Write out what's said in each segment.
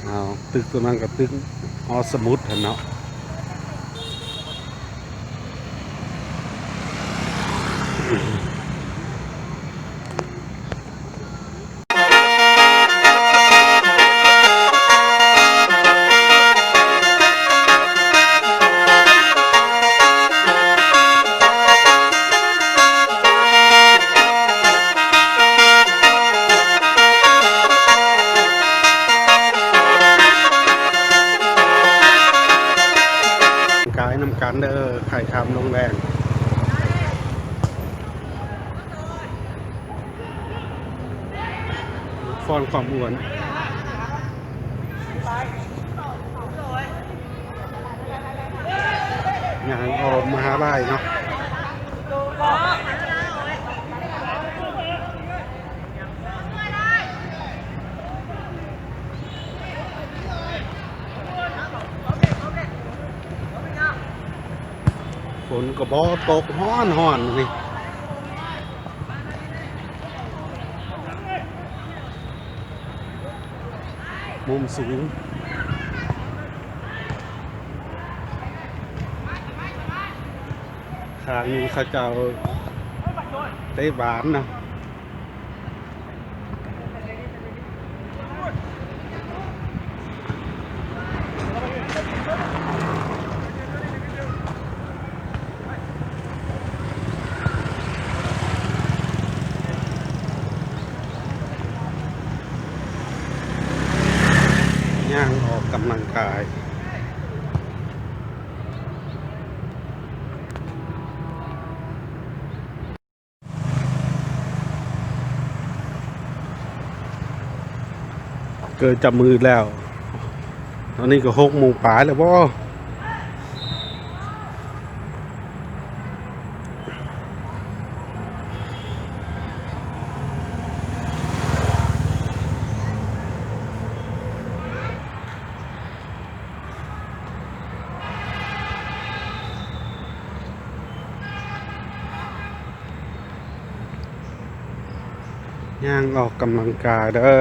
ເອົາ ຕຶກຕົວນັ້ນກໍຕຶກຫໍສະໝຸດຫັ້ນເນາະ. ກາຍນຳກັນເດີ ໄຂ່ຄຳລົງແລງ. ຟ້ອນຄວາມອ້ວນ ຍ່າງອ້ອມມະຫາໄລເນາະ. ຝົນກໍບໍ່ຕົກ ຮ້ອນໆ ມື້ນີ້. ມຸມສູງ ຂ້າງນີ້ເຂົາເຈົ້າເຕະບານເນາະ. ຍ່າງອອກກຳລັງກາຍ. ເກີດຈະມືດແລ້ວ ຕອນນີ້ກໍຫົກໂມງປາຍແລ້ວບໍ. ຍ່າງອອກກຳລັງກາຍເດີ.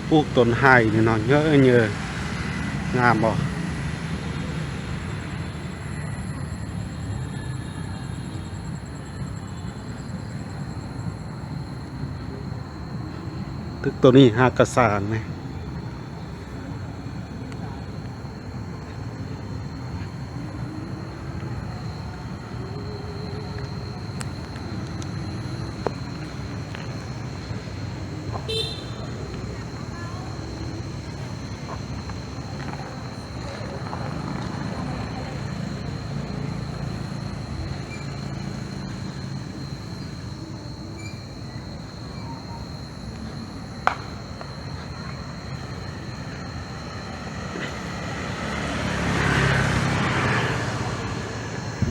ປູກຕົ້ນໄຮນີ້ເນາະ ເຍີະໆ ງາມບໍ່? ຕຶກໂຕນີ້ຫາກະສານແນ່.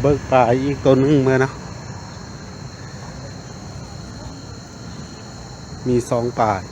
ເບິ່ງປາອີກໂຕໜຶ່ງເມືອເນາະ ມີສອງປາຍ.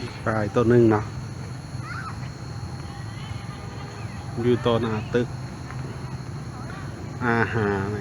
ອີກປາຍໂຕໜຶ່ງເນາະ. ຢູ່ຕໍ່ໜ້າຕຶກອາຫານ.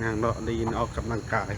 ຍ່າງເລາະລີນອອກກຳລັງກາຍ.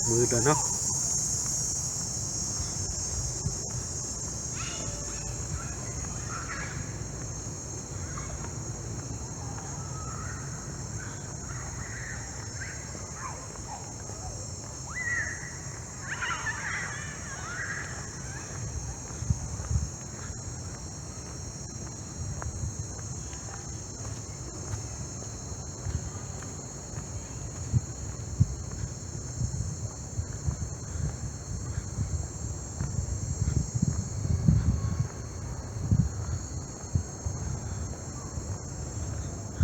ມືດແລ້ວເນາະ.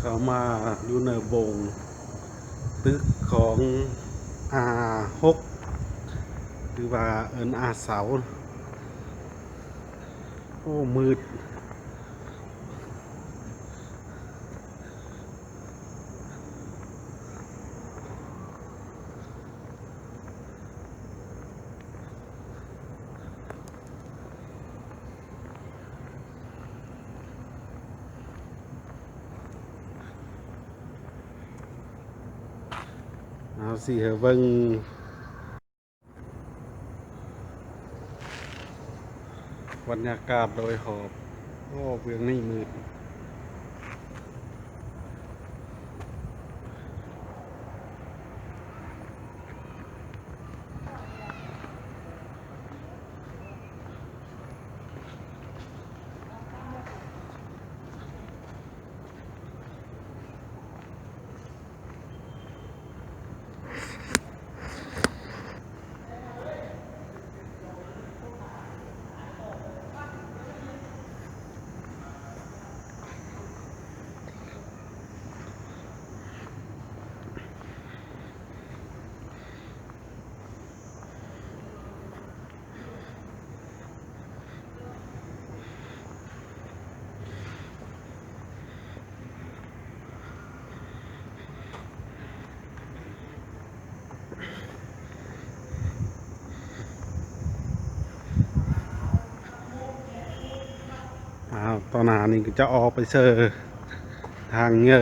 ເຂົ້າມາຢູ່ໃນວົງຕຶກຂອງ ອາ ຫົກ ຫຼືວ່າເອີ້ນ ອາ ເສົາ. ໂອ້ ມືດ. ເອົາຊິໃຫ້ເບິ່ງ ບັນຍາກາດໂດຍຮອບ. ໂອ້ ເບື້ອງນີ້ມືດ. ອ້າວ ຕອນໜ້ານີ້ກໍຈະອອກໄປເຊີທາງເຍີ.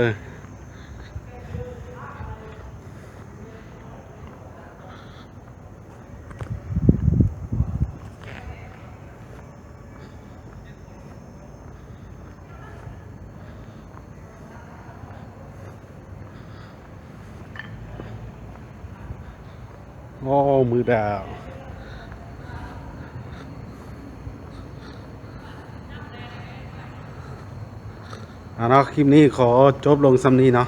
ໂອ້ ມືດແລ້ວ. ອາເນາະ ຄລິບນີ້ຂໍຈົບລົງສ່ຳນີ້ເນາະ.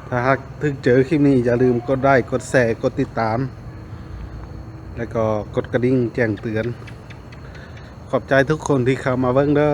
ຖ້າຫາກຖືກໃຈຄລິບນີ້ ຢ່າລືມກົດໄລ້ ກົດແຊ ກົດຕິດຕາມ ແລ້ວກໍກົດກະດິ່ງແຈ້ງເຕືອນ. ຂອບໃຈທຸກຄົນທີ່ເຂົ້າມາເບິ່ງເດີ.